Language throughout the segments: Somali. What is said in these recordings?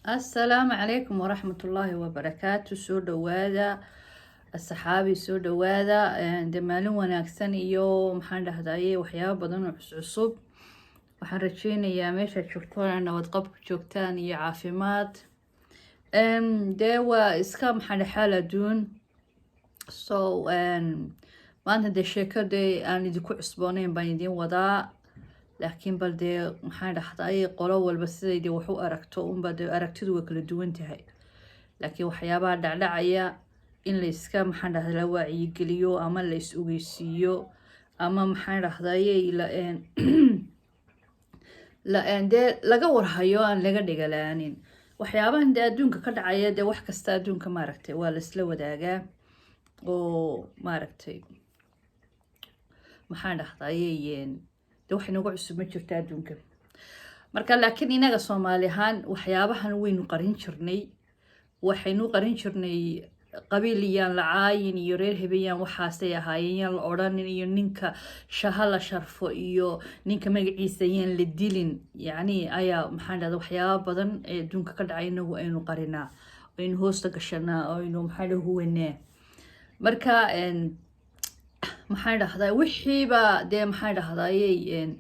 Asalaamu calaykum waraxmatullaahi wabarakaatu. Soo dhawaada asxaabi, soo dhawaada. De maalin wanaagsan iyo maxaan dhahdaye, waxyaabo badan oo cuscusub. Waxaan rajeynayaa meeshaad joogtaan nabad qab ku joogtaan iyo caafimaad. Dee waa iska maxaan xaal adduun. So maanta dee sheeko dee aan idinku cusbooneyn baan idiin wadaa, laakiin bal dee maxaan dhahday, qolo walba siday dee wax u aragto unba dee aragtidu way kala duwan tahay, laakiin waxyaabaha dhacdhacaya in la iska maxaan dhahday la wacyigeliyo ama la is ogeysiiyo ama maxaan dhahdaye la dee laga warhayo, aan laga dhigalaanin waxyaabahan dee adduunka ka dhacaya. Dee wax kasta adduunka maaragtay waa la isla wadaagaa oo maaragtay maxaan dhahdaye de wax inagu cusub ma jirto adduunka marka. Laakiin inaga Soomaali ahaan waxyaabahan waynu qarin jirnay, waxaynu qarin jirnay qabiil iyaan la caayin iyo reer hebeyaan waxaasay ahaayeen yaan la odhanin iyo ninka shaha la sharfo iyo ninka magaciisa yaan la dilin. Yacni ayaa maxaan dhahda waxyaaba badan ee adduunka ka dhacay inagu aynu qarinaa, aynu hoosta gashanaa, aynu maxaan dhaha huwanaa. Marka maxaan dhahdaa, wixiiba dee maxaan dhahdayey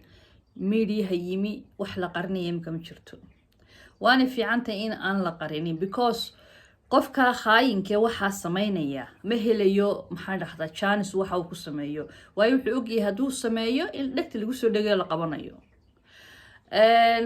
miidiyaha yimi, wax la qarinaya imika ma jirto. Waana fiicantahay in aan la qarinin, because qofka khaayinke waxaa sameynaya ma helayo maxaan dhahdaa chance waxa uu ku sameeyo, waayo wuxuu ogyahay hadduu sameeyo in dhegta lagu soo dhegayo, la qabanayo.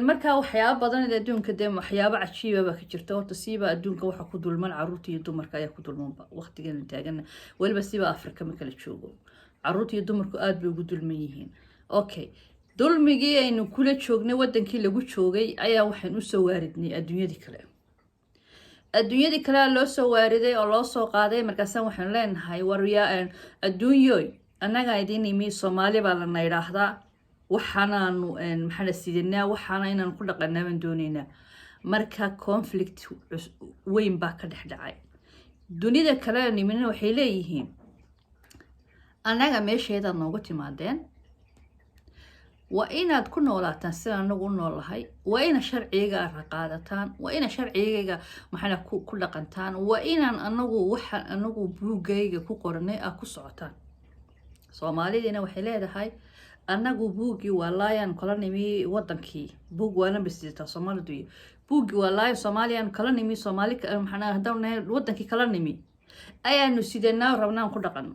Marka waxyaaba badan adduunka dee waxyaabo cajiiba baa ka jirta. Horta siiba adduunka waxa ku dulman caruurta iyo dumarka ayaa ku dulmanba waqtigan taagana, weliba siba Afrika ma kala joogo, caruurta iyo dumarku aada bay ugu dulman yihiin. Okay, dulmigii aynu kula joognay wadankii lagu joogay ayaa waxaan usoo waaridnay adduunyadii kale. Adduunyadii kalea loo soo waariday oo loo soo qaaday. Markaasaan waxaanu leenahay, waryaa adduunyoy, annagaa idin imi, Soomaali baa lana idhaahdaa, waxaanaanu maxaa sidinaa, waxaana inaan ku dhaqanaa baan dooneynaa. Marka conflict weyn baa ka dhex dhacay. Dunida kale nimina waxay leeyihiin, annaga meesheedaad noogu timaadeen, waa inaad ku noolaataan sida anagu u noolahay, waa ina sharciga qaadataan, waa ina sharcigayga maxaa ku dhaqantaan, waa inaan anagu waxaan anagu buugayga ku qoranay ah ku socotaan. Soomaalidiina waxay leedahay, annagu buuggii waa laayan kala nimi wadankii, buug waana basitaa Soomaalidu, buuggii waa laayan Soomaaliyaan kala nimi, Soomaali maxaa haddaan nahay wadankii kala nimi ayaanu sidanaa rabnaan ku dhaqano.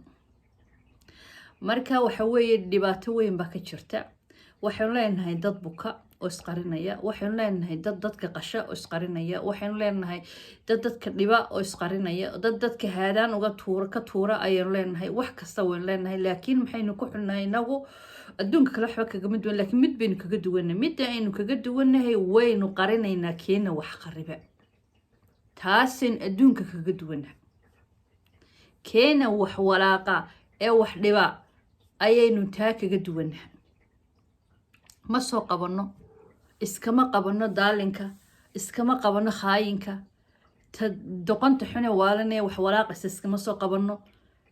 Marka waxa weeye dhibaato weyn baa ka jirta. Waxaynu leenahay dad buka oo isqarinaya, waxaynu leenahay dad dadka qasha oo isqarinaya, waxaynu leenahay dad dadka dhiba oo isqarinaya, dad dadka haadaan uga tuura ka tuura ayaynu leenahay. Wax kasta waynu leenahay, laakiin maxaynu ku xunnahay inagu? Adduunka kale waxba kagama duwan, laakiin mid baynu kaga duwannahay. Midda aynu kaga duwannahay, waynu qarinaynaa keena wax qariba. Taasaynu adduunka kaga duwannahay. Keena wax walaaqa ee wax dhiba ayaynu taa kaga duwannahay. Ma soo qabanno, iskama qabanno daalinka, iskama qabanno khaayinka, ta doqonta xune waalanee wax walaaqaysa iskama soo qabanno,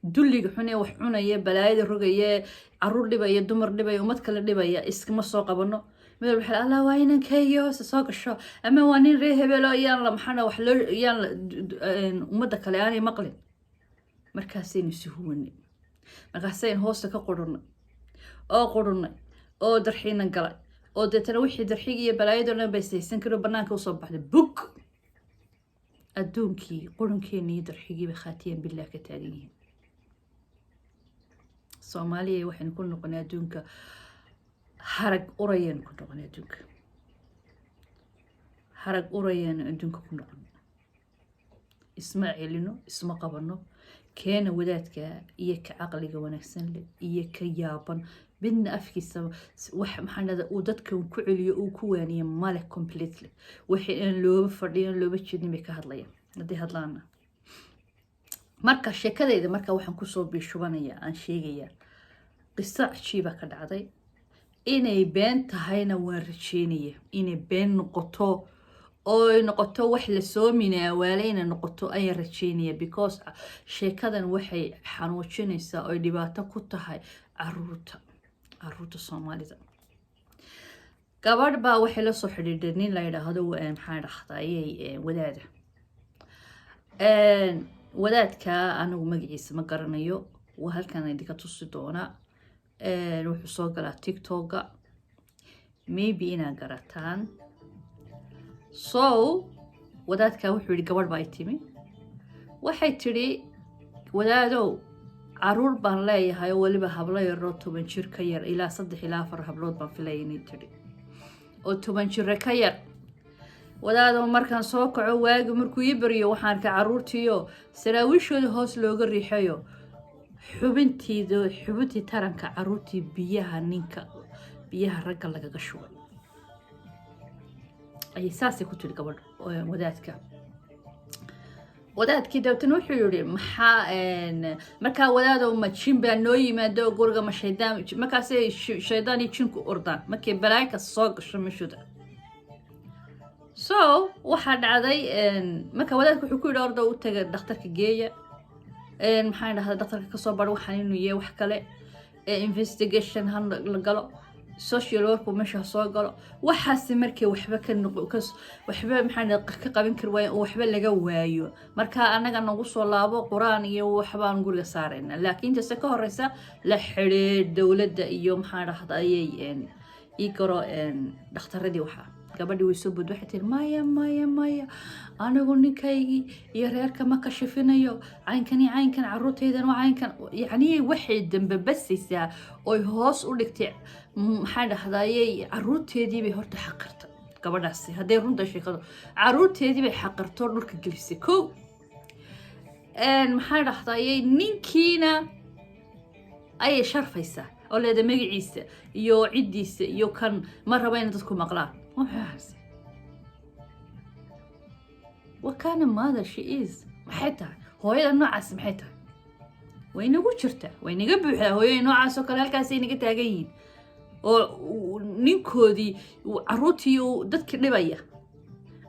dulliga xunee wax cunaya, balaayada rogaya, caruur dhibaya, dumar dhibaya, ummad kale dhibaya iskama soo qabanno. Mid walba waxay allah waa inankaygi hoose soo gasho ama waa nin ree hebelo, yaan la maxana wax loo yaan ummadda kale aanay maqlin. Markaasaynu isi huwanay, markaasaynu hoosta ka qurunay oo qurunay oo darxiina galay oo deetana wixii darxigi iyo balaayado dhan bay saysan karo banaanka usoo baxday bug. Adduunkii qurunkeena iyo darxigii bay khaatiyaan billah ka taagan yihiin. Soomaaliya waxaynu ku noqonay adduunka harag urayaynu ku noqonay, adduunka harag urayaanu adduunka ku noqonay. Isma celino, isma qabano. Keena wadaadka iyo ka caqliga wanaagsan leh iyo ka yaaban midna afkiisa wax maxaa dhahda uu dadka ku celiyo, uu ku waaniyo male. Completely wixii aan looba fadhiyo, aan looba jeedin bay ka hadlayaan haddii hadlaana. Marka sheekadayda marka waxaan kusoo biishubanaya, aan sheegayaa qiso cajiiba ka dhacday. Inay been tahayna waan rajeynaya, inay been noqoto oo ay noqoto wax lasoo minaawaale inay noqoto ayaan rajeynaya, because sheekadan waxay xanuujinaysaa oy dhibaato ku tahay caruurta, caruurta Soomaalida. Gabadh baa waxay la soo xidhiidhay nin la yidhaahdo, maxaa dhahdaayey, wadaada. Wadaadka anigu magaciisa ma garanayo, waa halkan idinka tusi doona. Wuxuu soo galaa TikToka, maybe inaad garataan. So wadaadka wuxuu yihi, gabadh baa i timi, waxay tidhi, "Wadaadow, caruur baan leeyahay oo weliba hablo yaroo 10 jir ka yar, ilaa 3 ilaa 4 hablood baan filaya inay tidhi, oo 10 jire ka yar. Wadaadow, markaan soo kaco, waagi markuu ii baryo, waxaan arkay caruurtiiyo saraawiishooda hoos looga riixayo, xubintiida, xubintii taranka caruurtii, biyaha ninka, biyaha ragga lagaga shubay," ayay saasay ku tiri gabadh wadaadka. Wadaadkii dabeetana wuxuu yihi, "Maxaa markaa, wadaadow, ma jin baa noo yimaado guriga, ma shaydaan?" Markaasay shaydaan iyo jinku ordaan markay balaayo kasta soo gasho meeshooda. So waxaa dhacday marka wadaadka wuxuu ku yidhi, "Orda u taga dhakhtarka, geeya, maxaan dhahdaa, dhakhtarka kasoo bar waxaan inuu yahay wax kale, investigation ha la galo, social work ku meesha ha soo galo." Waxaasi markay waxba ka noqo, waxba, maxaan ka qaban kari waayo oo waxba laga waayo, marka annaga nagu soo laabo, Qur-aan iyo waxbaan guriga saarayna. Laakiin intase ka horeysa la xidhiidh dowladda iyo, maxaan dhahdayay, ii garo dhakhtaradii. Waxaa gabadhii way soo bood, waxay tiri, "Maya, maya, maya, anigu ninkaygii iyo reerka ma kashifinayo, caynkan iyo caynkan, caruurtaydan waa caynkan." Yacni waxay dambabasaysaa oy hoos u dhigtay, maxaa dhahdayay, caruurteedii bay horta xaqirta gabadhaasi. Hadday runta sheekado, caruurteedii bay xaqirto, dhulka gelisay. Ko, maxaa dhahdayay, ninkiina ayay sharfaysaa oo leeda magaciisa iyo ciddiisa iyo kan ma raba inay dadku maqlaan. Waxaas what kind of mother she is? Maxay tahay hooyada noocaasi? Maxay tahay? Way nagu jirtaa, way naga buuxdaa hooyada noocaas oo kale. Halkaasay naga taagan yihiin oo ninkoodii, caruurtii, dadki dhibaya,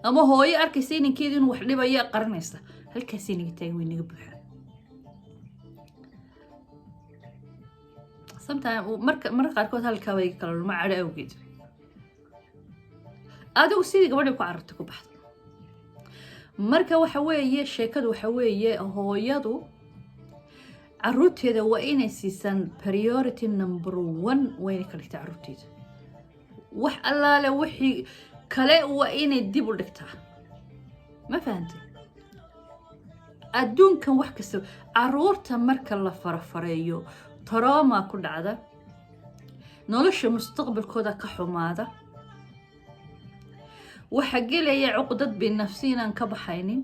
ama hooyo arkaysa inankeedii inuu wax dhibaya, qaranaysa. Halkaasay naga taagan, way naga buuxaa. Sometime, marka marka qaarkood halkaa way kala luma cadho awgeed. Adigu sidii gabadhii ku carartay ku baxda. Marka waxa weeye sheekadu, waxa weeye hooyadu caruurteeda waa inay siisaan priority number one, waa inay ka dhigtaa caruurteeda. Wax allaale wixii kale waa inay dib u dhigtaa. Ma fahantay? Adduunkan wax kasta, caruurta marka la farafareeyo, trauma ku dhacda, nolosha mustaqbalkooda ka xumaada, waxaa gelaya cuqdad binafsi inaan ka baxaynin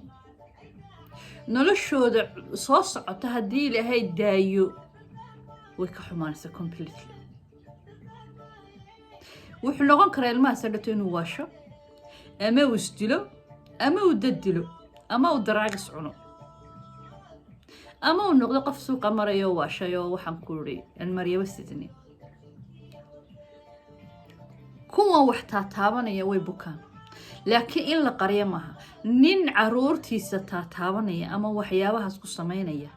noloshooda soo socota. Haddii Ilaahay daayo, way ka xumaanaysaa completely. Wuxuu noqon karaa ilmahaas hadhato inuu waasho, ama uu isdilo, ama uu dad dilo, ama uu drugs cuno, ama uu noqdo qof suuqa marayo, waashay oo waxaan ku iri aan maryaba sidni. Kuwan wax taataabanaya way bukaan, laakiin in la qaryo maaha. Nin caruurtiisa taataabanaya ama waxyaabahaas ku sameynaya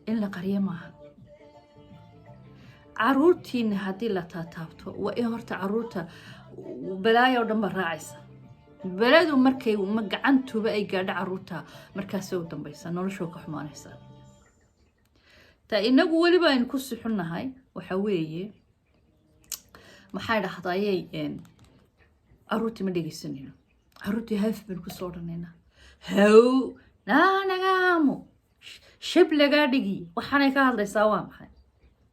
in la qaryo maaha. Caruurtiina haddii la taataabto, waa in horta caruurta balaayo oo dhan ba raacaysa. Baladu markay ma gacantuba ay gaadho caruurta, markaasay u dambaysa noloshoo ka xumaanaysa. Taa inagu weliba aynu ku sixunnahay waxa weeye, maxay dhahdayay, caruurtii ma dhegeysanayno. Caruurtii haaf baynu kusoo odhanaynaa, haw naa nagaamo, shab lagaa dhigi, waxaanay ka hadlaysaa waa maxay?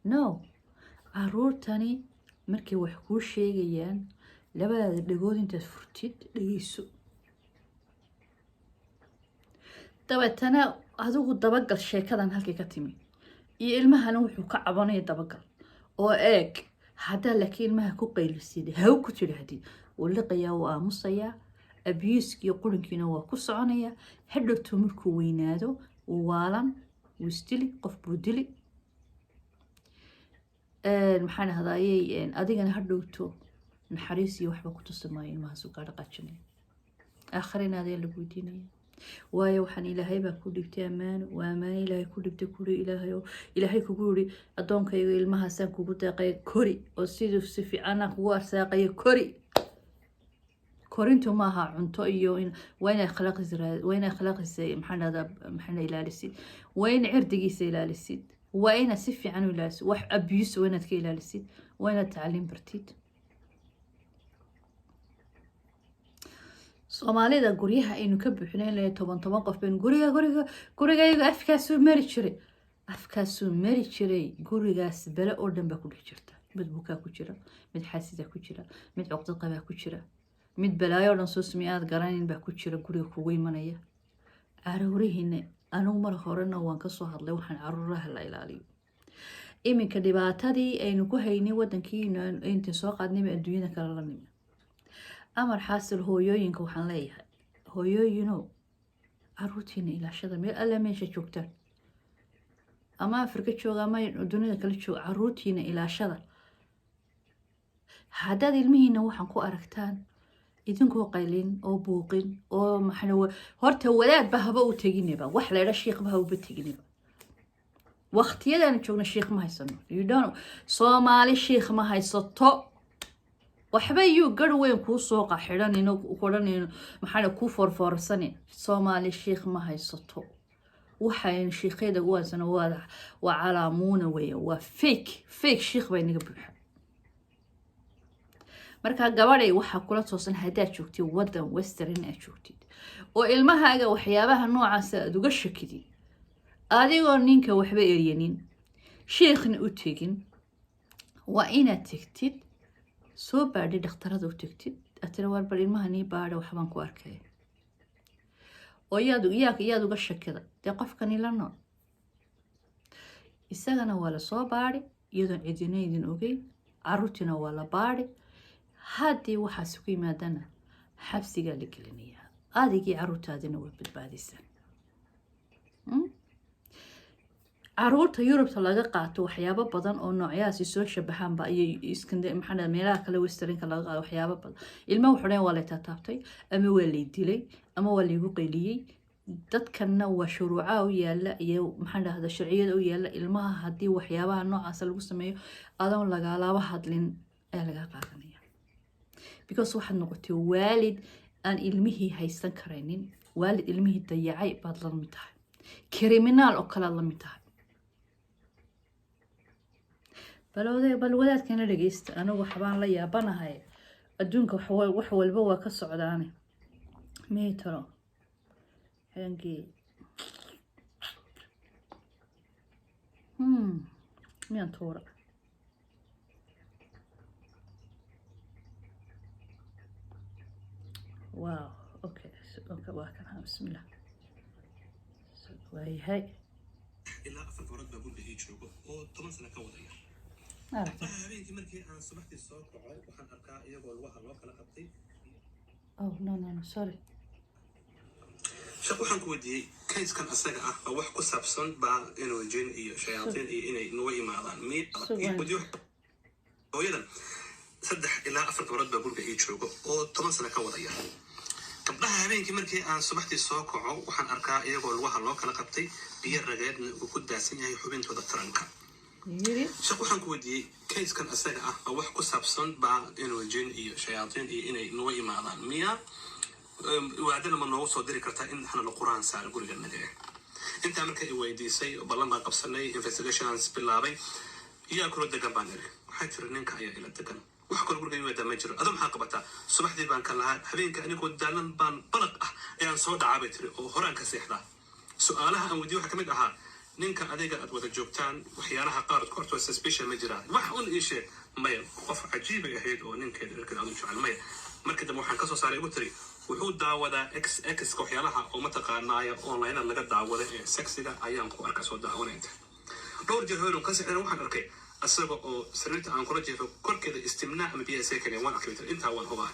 No, caruurtani markay wax kuu sheegayaan, labadaada dhagood intaad furtid dhegeyso. Dabeetana adigu dabagal sheekadan halkay ka timi iyo ilmahana wuxuu ka cabanaya dabagal oo eeg. Haddaa laakiin ilmaha ku qaylisid, haw ku tidhaahdid, wuu liqayaa, wuu aamusayaa, abuse kiiyo qurinkiina waa ku soconayaa. Hadhowto markuu weynaado, wuu waalan, wuu isdili, qof buu dili, maxaan dhahdayey. Adigana hadhowto naxariis iyo waxba ku tusi maayo ilmahaas uu kaa dhaqaajinaya. Aakhirina adee lagu weydiinaya, waayo waxaan Ilaahay baa ku dhibtay ammaano. Waa ammaano Ilaahay ku dhibtay, kuri Ilaahay oo Ilaahay kugu yiri, "Addoonkayga, ilmahaasaan kugu deeqay, kori oo siduu si fiicanaan kugu arsaaqayo, kori." Korintu maaha cunto iyo waa inaad akhlaaqdiisa, waa inaad akhlaaqdiisa, maxaan dhahdaa, maxaan ilaalisid, waa in cirdigiisa ilaalisid, waa inaad si fiican u ilaalisid, wax abuse waa inaad ka ilaalisid, waa inaad tacliim bartid. Soomaalida guryaha aynu ka buuxinayn lahay 10 10 qof baynu guriga gurigayga afkaasuu mari jiray, afkaasuu mari jiray. Gurigaas bele oo dhan baa ku dhex jirta. Mid bukaa ku jira, mid xaasida ku jira, mid cuqdad qabaa ku jira, mid balaayo oo dhan soo sameeya aad garanayn baa ku jira guriga kugu imanaya. Caruurihiina anugu mar horena waan kasoo hadlay, waxaan caruuraha la ilaaliyo. Iminka dhibaatadii aynu ku haynay wadankii inta soo qaadnayba adduunyada kale la nimi. Amar xaasil, hooyooyinka waxaan leeyahay: hooyooyinow, caruurtiina ilaashada meel alle meesha joogtaan, ama Afrika jooga ama dunida kala jooga, caruurtiina ilaashada. Haddaad ilmihiina waxaan ku aragtaan, idinkoo qaylin oo buuqin oo maxaa, horta wadaadba haba u teginaba, wax laydha shiikhba haba teginaba. Waqtiyadan joogna shiikh ma haysano. You don't, Soomaali shiikh ma haysato. Waxba yuu gar weyn kuu soo qaxidhanin, odhanayno maxaa kuu foorfoorsanin. Soomaali shiikh ma haysato. Waxayn shiikyada ugu haysano waa calaamuuna weya, waa fake, fake shiikh baa inaga buuxa. Marka gabadhay, waxaa kula toosan haddaad joogtid wadan western aad joogtid oo ilmahaaga waxyaabaha noocaasa aada uga shakidid, adigoo ninka waxba eryanin, shiikhna u tegin, waa inaad tegtid, soo baadhi, dhakhtarada u tegtid, aad tira: "Waar, bal ilmaha nii baadha, waxbaan ku arkaya." Oo yaad uga shakida? Dee qofkani la nool isagana waa lasoo baadhi iyadoon cidina idin ogeyn, caruurtiina waa la baadhi. Haddii waxaas ku yimaadana, xabsigaa la gelinayaa, adigii caruurtaadina waa badbaadaysaa. Caruurta Yurubta laga qaato waxyaabo badan oo noocyahaasi soo shabaxaanba iyo maxaa meelaha kale westernka laga qaado waxyaabo badan. Ilmaha wuxuu dhan waa lay taataabtay, ama waa lay dilay, ama waa laygu qayliyey. Dadkanna waa shuruucaha u yaala iyo, maxaan dhahda, sharciyada u yaala ilmaha. Haddii waxyaabaha noocaasa lagu sameeyo, adoon lagaalaba hadlin ayaa lagaa qaadanaya, because waxaad noqotay waalid aan ilmihii haysan karaynin, waalid ilmihii dayacay baad la mid tahay, criminal oo kale aad la mid tahay. Bal wadaadkana dhegeysta. Anigu waxbaan la yaabanahay adduunka, wax walba waa ka socdaane. Miyay talo xagankii miyaan tuura? Wow, okay, waa kana. Bismillah, waayahay. Ilaa afar gabdhood baa guriga ii joogo oo 10 sano ka wadaya. Aragtay. Habeenkii markii aan subaxdii soo kaco, waxaan arkaa iyagoo lugaha loo kala qabtay. Oh, no, no, no, sorry. Sheekh, waxaan ku weydiiyey kayskan asaga ah oo wax ku saabsan baa inuu jin iyo shayaatiin iyo inay nuga imaadaan. Hooyadan 3 ilaa 4 gabdhood baa guriga ii joogo oo 10 sano ka wadaya. Gabdhaha habeenkii markii aan subaxdii soo kaco, waxaan arkaa iyagoo lugaha loo kala qabtay, biyo rageedna uu ku daasan yahay xubintooda taranka. Yiri. Sheekh, waxaan ku weydiiyey kayskan asaga ah oo wax ku saabsan baa inuu jin iyo shayaatiin iyo inay nuga imaadaan miya? Waadana ma noogu soo diri kartaa in waxna la Quraan saaro guriga naga? Intaa marka i weydiisay, ballan baan qabsanay, investigations bilaabay. Yaa kula degan baan iri. Waxay tiri: "Ninka ayaa ila degan, wax kaloo guriga yimaada ma jiro." Adoo maxaa qabataa? Subaxdii baan ka lahaa, habeenka anigoo daalan baan balaq ah ayaan soo dhacaa, bay tiri, oo horaan ka seexdaa. Su-aalaha aan weydiiyey waxaa ka mid ahaa: ninka adiga aad wada joogtaan, waxyaalaha qaar ku horta suspicion ma jiraan? Wax un ii sheeg. Maya, qof cajiibay ahayd oo ninkeeda reerkeeda aad u jecel. Maya, markii dambe waxaan kasoo saaray, igu tiri, wuxuu daawadaa x x waxyaalaha oo mataqaanaayo online laga daawada ee sexiga ayaan ku arka soo daawanayta. Dhowr jeer hooynu ka sixin, waxaan arkay asaga oo sariirta aan kula jeefo korkeeda istimnaac ama biyaha isaga keenay, waan arkay. Intaa waan hubaa.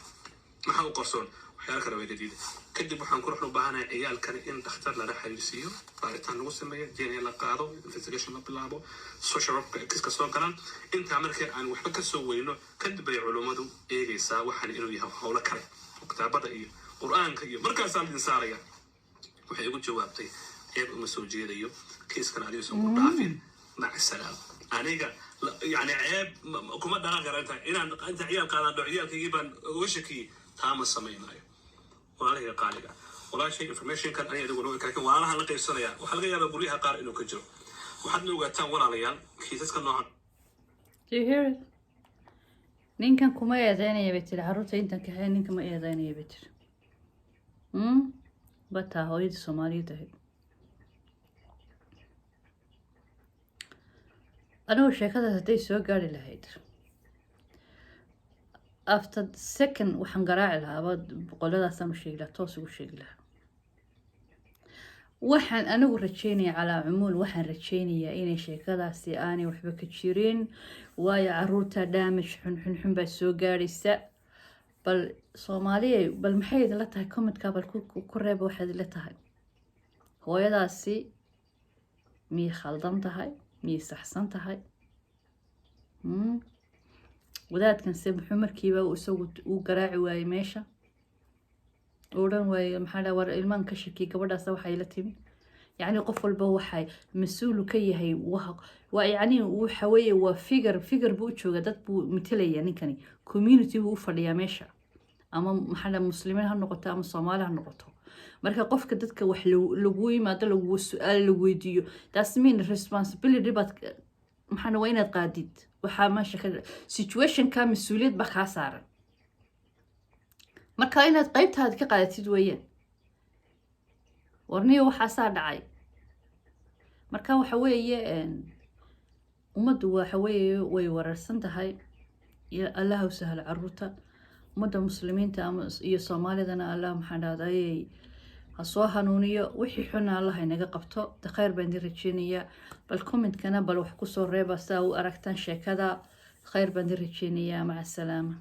Maxaa u qarsoon? Waxyaala kale waa gadiida. Kadib waxaan ku ruxnu baahanahay ciyaalkani in dhakhtar lala xiriirsiiyo, baaritaan lagu sameeyo, DNA la qaado, investigation la bilaabo, social work kiska soo galaan. Intaa markii aan waxba ka soo weyno kadib bay culummadu eegaysaa waxaan inuu yahay howlo kale oo kitaabada iyo Qur-aanka iyo markaasaa lidin saaraya. Waxay igu jawaabtay: "Ceeb uma soo jeedayo kiiskan, adigiisan ku dhaafin, maca salaam." Aniga yani ceeb kuma dhalan kara inta inaan inta ciyaal qaadaan dho ciyaalkaygii baan uga shakiyey. Taa ma samaynayo, walaalahayga qaaliga. Walaashay, informationkan aniga adigu noo, laakiin walaalaha la qaybsanaya. Waxaa laga yaabaa guryaha qaar inuu ka jiro. Waxaadna ogaataan, walaalayaal, kiisaska noocan Do you hear it? Ninkan kuma eedeynaya, bay tiri. Carruurta intan kaxee, ninka ma eedeynaya, bay tiri. Bataa hooyadii Soomaaliyeed ahayd. Anigu sheekadaas hadday soo gaari lahayd, after second waxaan garaaci lahaa aba boqoladaasaan u sheegi lahaa, toos ugu sheegi lahaa. Waxaan anigu rajeynaya, calaa cumuul, waxaan rajeynayaa inay sheekadaasi aanay waxba ka jirin, waayo caruurta damage xun xun xun baa soo gaadhaysa. Bal Soomaaliya, bal maxay idinla tahay? Commentka bal ku reeba waxaad idinla tahay. Hooyadaasi miyay khaldan tahay? Miyay saxsan tahay? Wadaadkan se muxuu markiiba isagu uu garaaci waayey meesha, uu odhan waaye, maxaa dhaa, war ilmaan ka shakiyay, gabadhaasa waxay la timi? Yacni qof walba waxay mas-uulu ka yahay waa yacni waxa weeye, waa figure buu u jooga, dad buu matalaya ninkani, community buu u fadhiyaa meesha, ama maxaa dhaa, Muslimiin ha noqoto ama Soomaali ha noqoto. Marka qofka dadka wax lagu yimaado, lagu su-aal lagu weydiiyo, that's mean responsibility baad, maxaa, waa inaad qaadid waxaa meesha ka situationka, mas-uuliyad baa kaa saaran. Marka inaad qeybtaada ka qaadatid weeyaan. Warniyo, waxaasaa dhacay. Marka waxa weeye, ummaddu waxa weeye way wararsan tahay. Allah u sahlo caruurta ummadda Muslimiinta ama iyo Soomaalidana. Allah, maxaan dhahday, ha soo hanuuniyo. Wixii xuna Allah inaga qabto. De khayr baan idin rajeynayaa. Bal commentkana bal wax kusoo reeba sidaa u aragtaan sheekada. Khayr baan idin rajeynayaa. Maca asalaama.